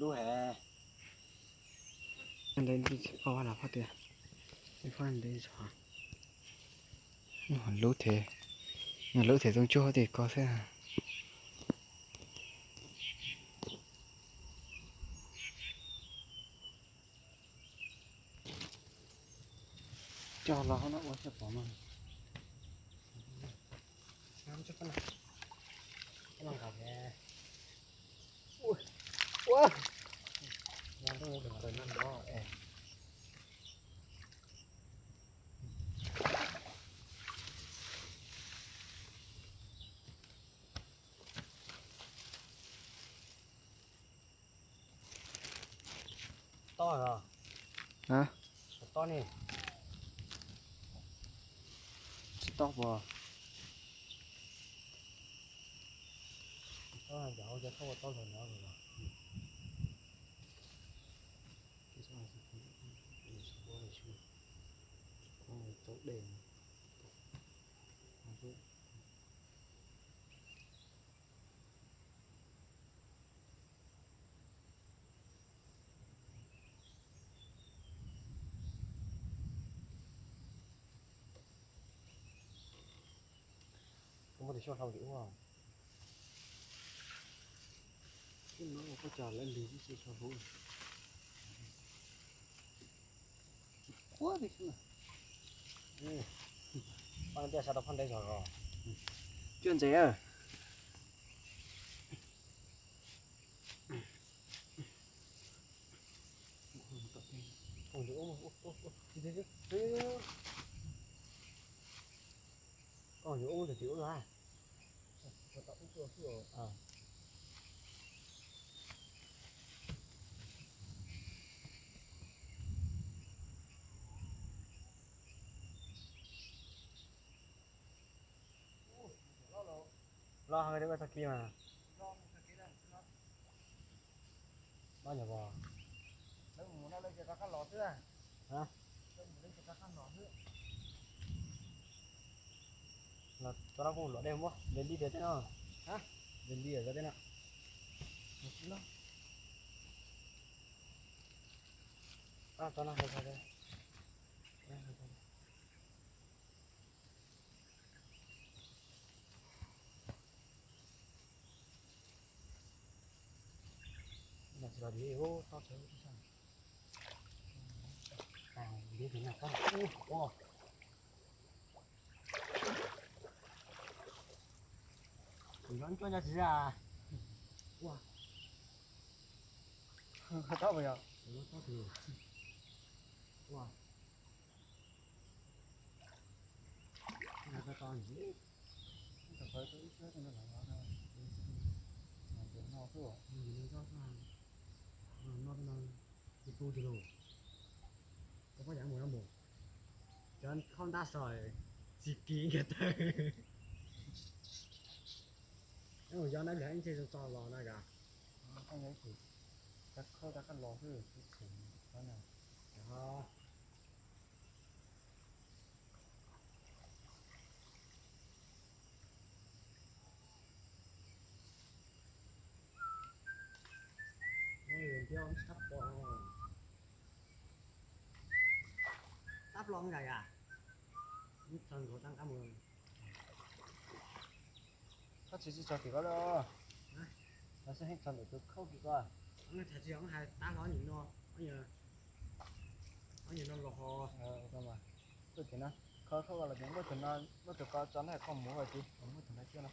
Lub he. Ntawd tsis pom los pom tias, pom ntawd tso. Lub them, lub them txooj tsuag tim ko xwb. Coj los no ua xyov pom mas. Tob os. Tob ne. Tsis tob puas? Tob, cov hauv cov tob ua tob lawm no los. Koj muab tus xyoob hlau tim ub. Xyoob no ua koj cog lawv lig ib xyoob hlau. Quab li xwb na. Poj tiaj sawv rau phab ntawd zog los. Cuaj ntses. Koj yuav ub ntawm tim ub los. Los hais ua tag kis mas. Los nyuam qhuav. Los tso no kuj luam dej muab de li tias tej no. De li tias tej no. Tso no. Kuv nco nco nco tsis a. Ua, tob puas yog? Ua, to to ntxiv. No xwb, no no no tu tu tu los. Koj pab yam mus no mus. Cov khaub ntab so tsis kiv nkaus tawg. Mus yos na, ib pliag ib ntsis tso los na. Khaub rov qab los xwb. Tab los nkaus yam. Koj tsis tsis tso tim ko lawm. Lawv xav heev tso ntawm tus khaub kis ko. Tsis yog hais tab los nyuam no, nyuam no los ho. Tuaj tim no, khaub khaub los tias muab tus no, muab tus ko tso na, koj mus ua tib muab tus no thiab no.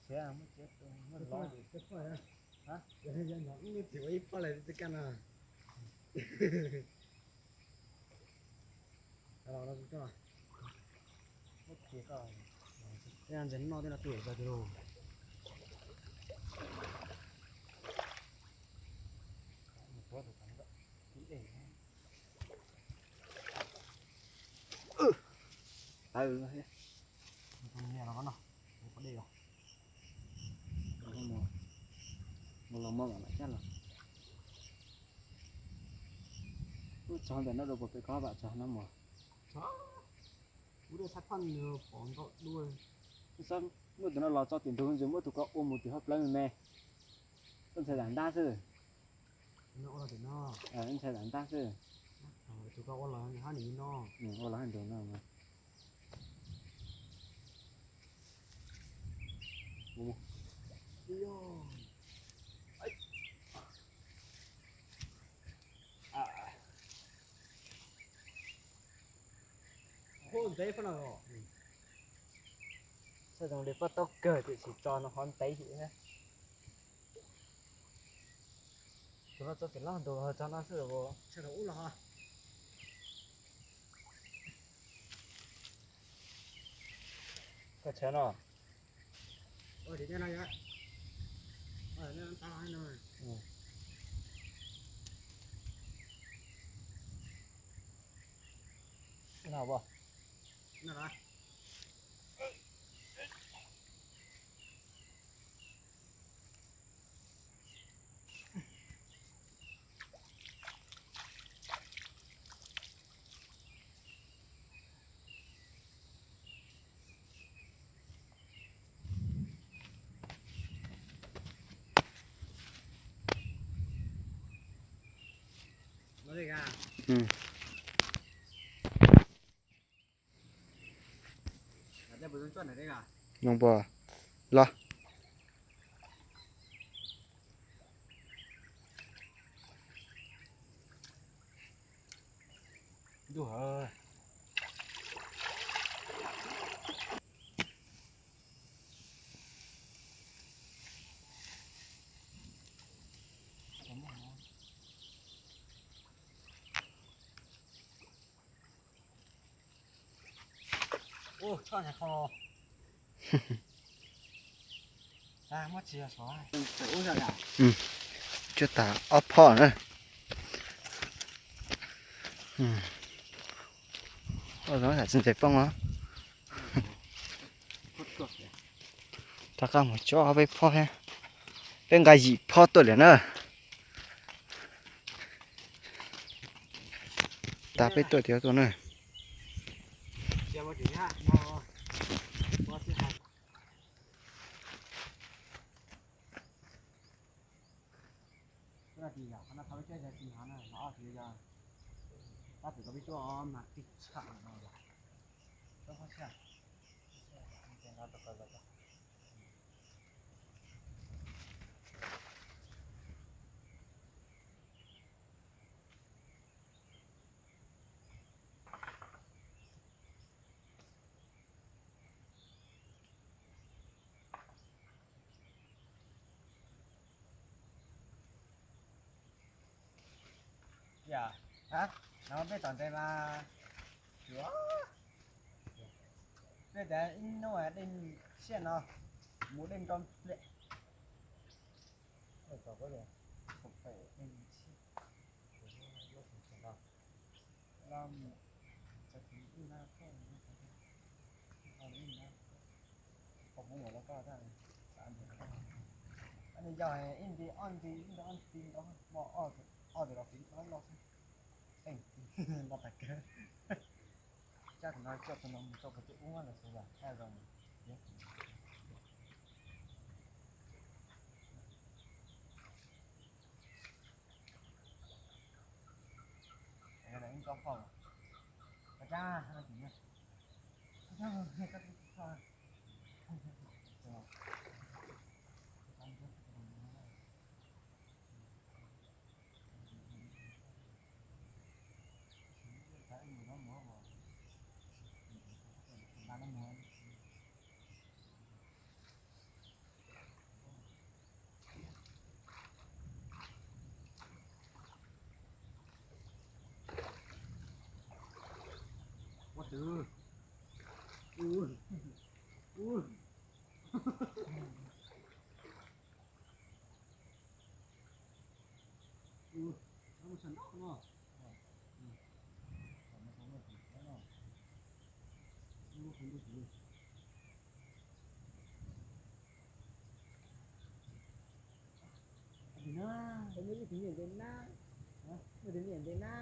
Txiav, muab txiav, muab los. Ib pob lawm tib kaj no. Ntses no tej no twb zog tiag lauj. Tawv no, mus los mog mam caj los. Lub tsov ntawm no rau puas pem ko vam tsov no mog. Muaj tus no los tso tim ntug ntsis, muab tus ko ua mus tim hauv plawv me me. Tuaj ntxhais tam ntab xwb. Ntxhais tam ntab xwb. Ua los hab ntug no. Ntev, poj no zoo li poj taub kawg tiam sis tso no ho ntev thiab. Tus no tso tim loj ntug tso no xwb. Koj tshav no. No. Los. Tsuj tas ob phob na. Tsis ntses poob os. Rov qab mus tso ob peb phob thiab. Peb nqa yim phob tuaj lawm na. Tas peb tuaj tiag tuaj na. Yog, no peb tom ntej mas, peb tas ib hnub dej siab no, mus dej nro pliam. Yog ib nti ob nti ib nti ob nti nto, ob tug los kuv loj xwb, loj tas kawg. Coj tus no, coj tus no mus tso pem tej ub los xwb los thaj zoo. Muaj tus niam ntawd na, muaj tus niam ntawd na.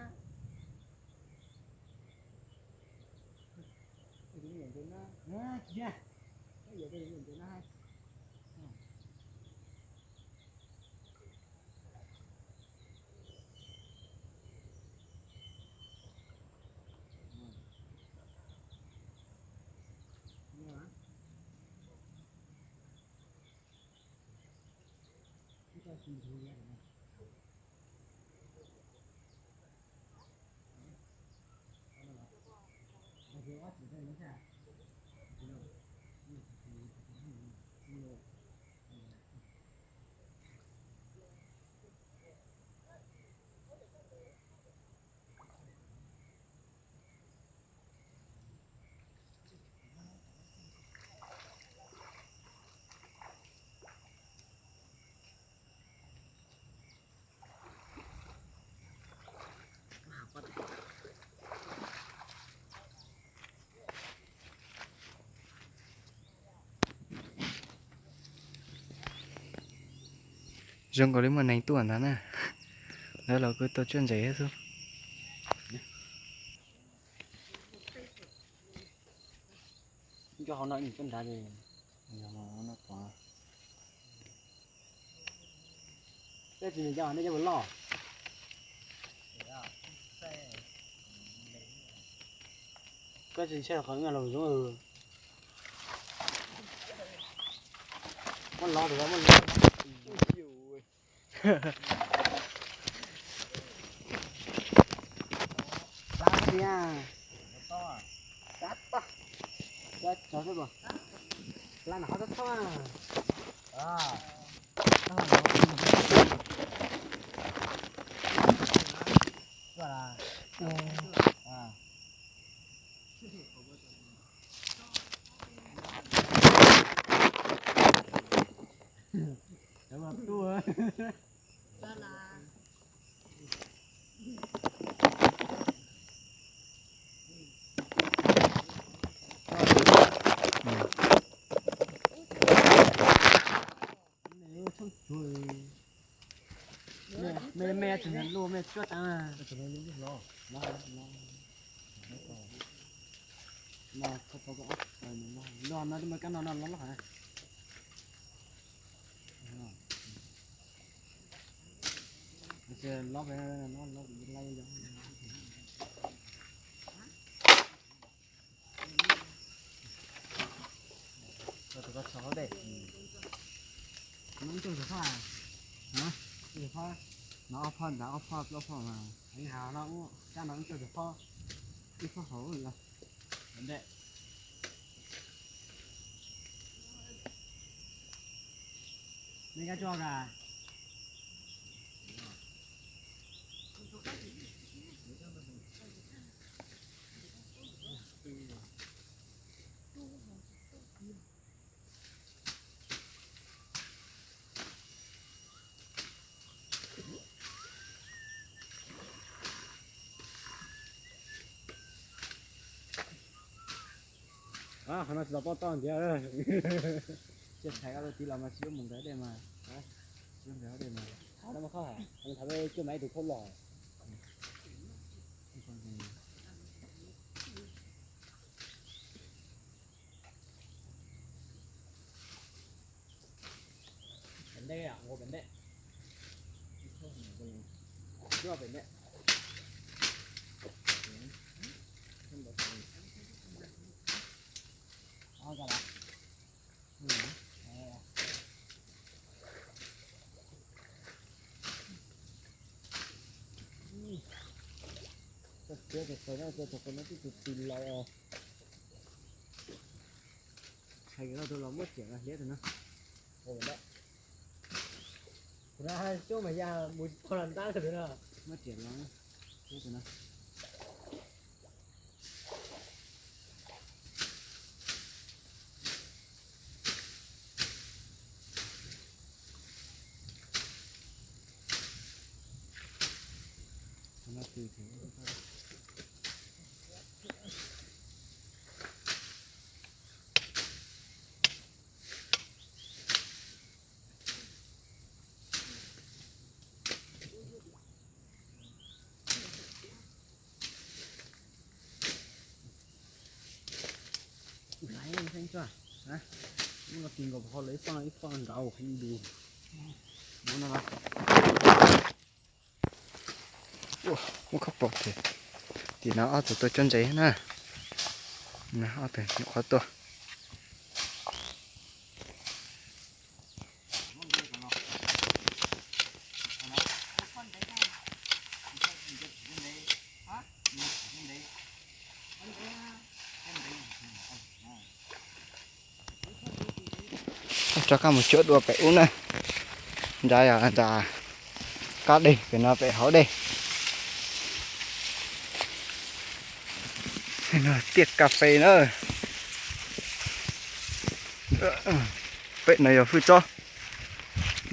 Zoo nkaus li muaj neeg tuaj ntag na. Lawv los kuj tuaj tsuaj ntses thiab xwb. Nco hauv no ib tsuab nrad li. Peb tsis nco nej cov loj. Koj tsis ntshai qhov los zoo. Muab lov rau muab lov. Lab tiag. Lab toj. Lab toj xwb puas? Lab nram qhov txhob txhob. Me me tsis luaj me cuab tag. Los no kab no no los los. Los no ob phab, no ob phab ntawd ob phab plaub phab mas heev heev no, kab no ib tug pab, ib phab hauv los. Nej kab tsuag kas. Qhov no tsis tau pob toj ntiav. Cia thaiv ob lub tiv los mas tsis yuav mus nkawd dej mas. Tsis yuav nkawd dej mas. Thaiv no mas qhov hais, thaiv cuaj mas ib tug khaub los. Pem ntej, ua pem ntej. Cuaj pem ntej. Hais no tus los muab riam no hliav tus no. Kuv no coob mas ya mus tsis tau los ntab tus no. Muab riam los hliav tus no. Heev tso, muab no tis nkaus ho lawv ib paj ib paj nrad ua heev dua. Muab no, muab khab pom tias, tim no ob tug tuaj cov ntses na. Ob tug nyuam qhuav tuaj. Rov qab mus cuab dua pem ub na. Nrad yog nram qab deg, pem no pem hauv dej. Tiaj kas fes na. Pem no yog hwj tsob,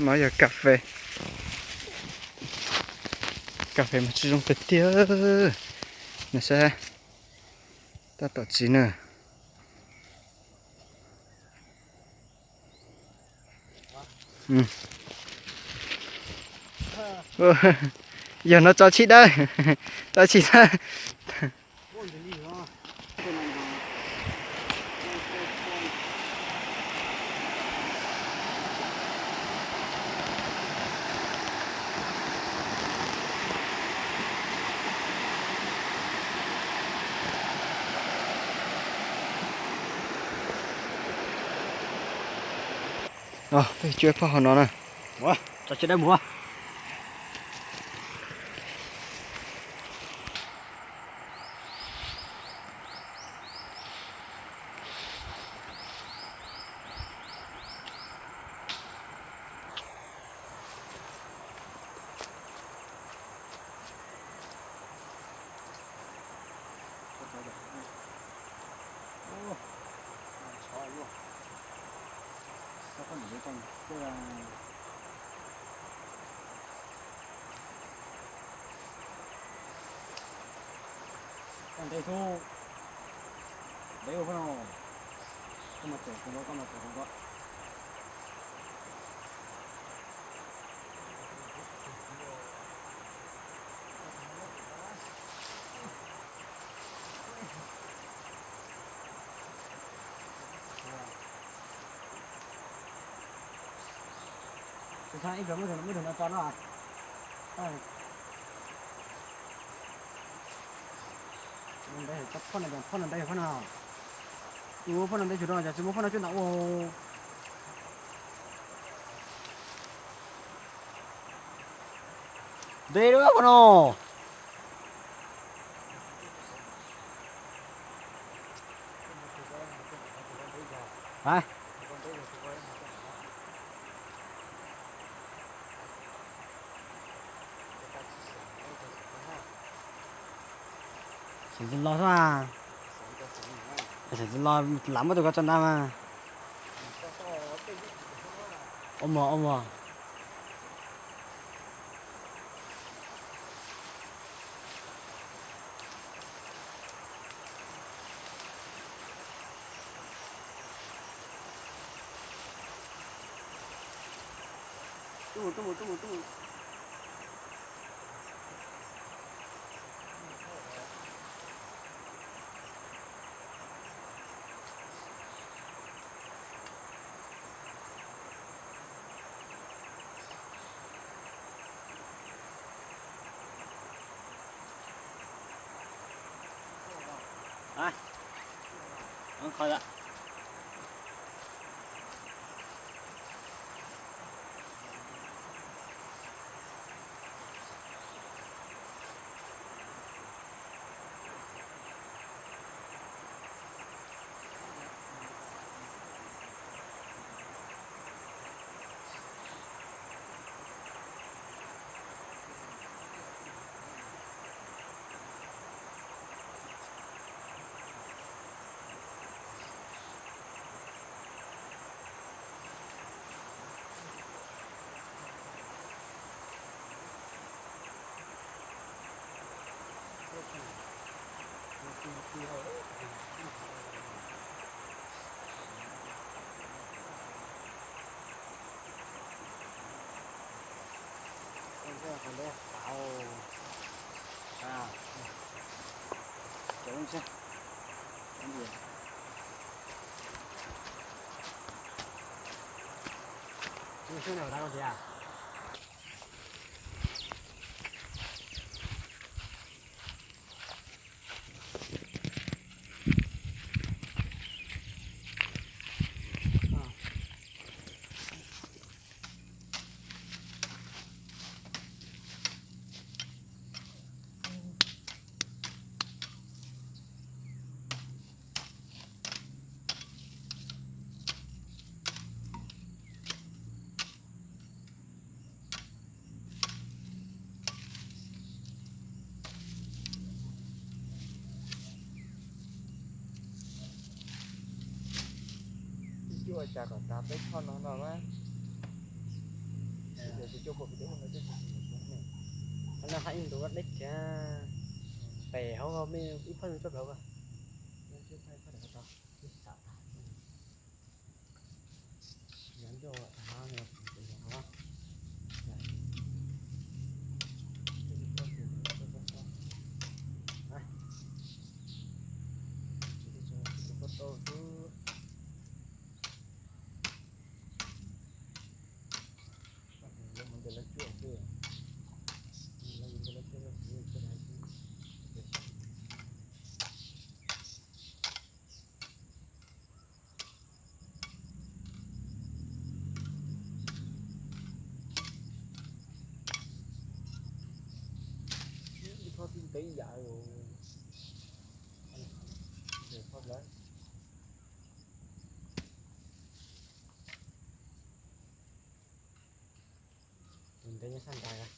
no yog kas fes. Kas fes mas tsis zoo tiag tiag. No saib, tab tom txiv na. Yog no tso tsis dawb, tso tsis dawb. Peb cuab phoj hauv no na. Tso tsis dawb mus. Koj ntes xwb, ntes ua phoj no, koj mas txawm kuv nkaus, koj mas txawm kuv nkaus. Ib pliag muab tus no tso no. Phoj no ntes, phoj no ntes, phoj no. Tsis muab phoj no ntes, tsis muab phoj no coj ntawm ua. Ntes lawm phoj no. Xeem tsis los xwb. Xeem tsis los, lam muab tus ko tso ntawd mas. Ua mog, ua mog. Xyoob na, tias Ib cuaj cas kom tas peb phoj no no na. Ib cuaj pua peb no, no haj ib ntus deb kiag. Pem hauv me ib phoj ntsuab plaws ko. Ib phoj tib ntev yam, phoj lawm. Tus ntev nyob sab nrad.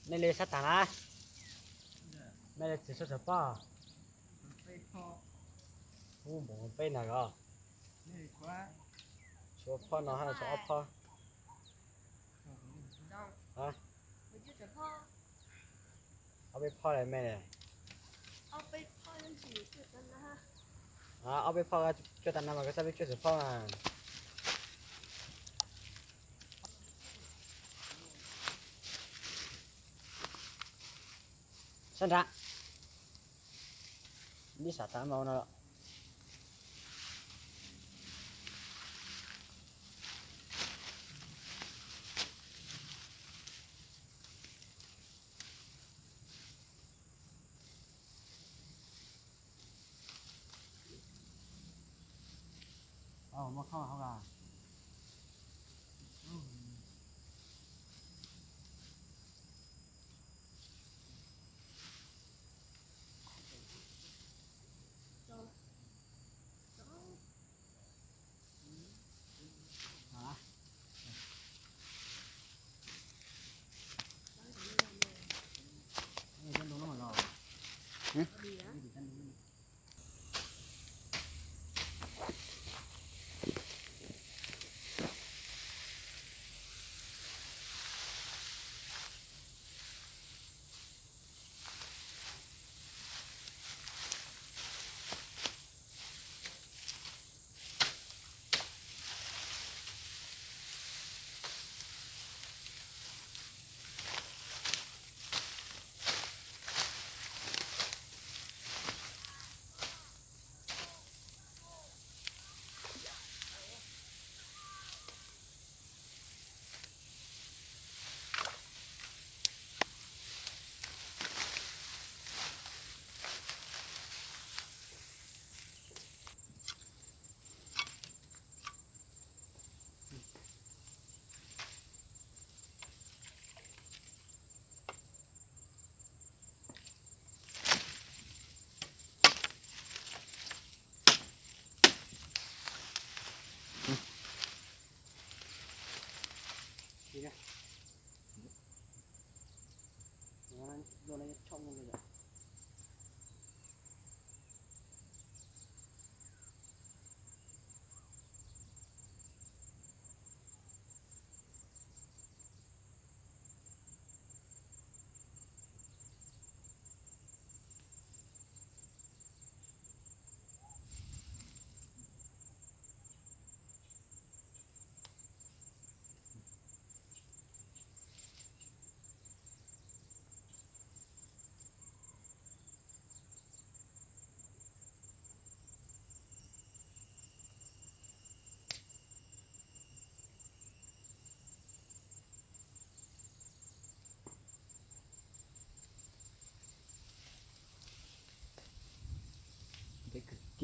Nej li sab tas na. Nej li tsis sawv tsees poj? Ub, npaum peb na os. Tshuav phoj no hab tshuav ob phoj. Ob peb phoj li me. Ob peb phoj cuaj tas na mas koj xav peb cuaj txwm phoj mas. Sab nrad. Ib sam tas mas no.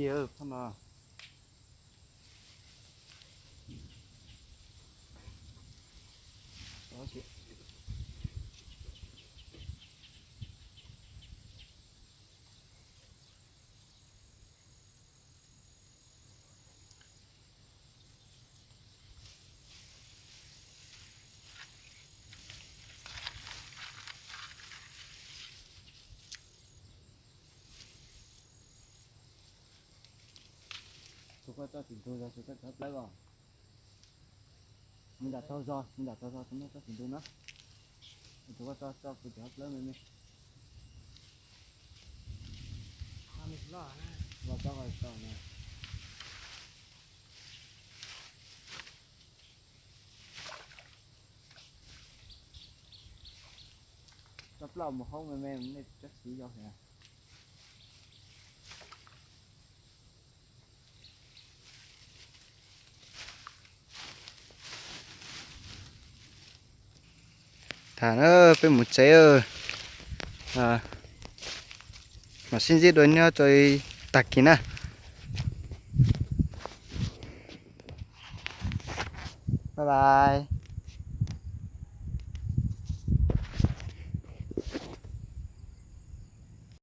Cia phab no. Tus koj tso tim ntug zog, tus koj tso hauv plawv os. Mus nram taug zog, mus nram taug zog, tus koj tso tim ntug na. Tus koj tso, tso kuv tim hauv plawv me me. Los tso, los tso na. Tso plaub mus hauv me me, nej tso siv yog thiab. Tham na, peb mus tsev, mam sib ntsib dua nyob rau tag kis na. Bye bye.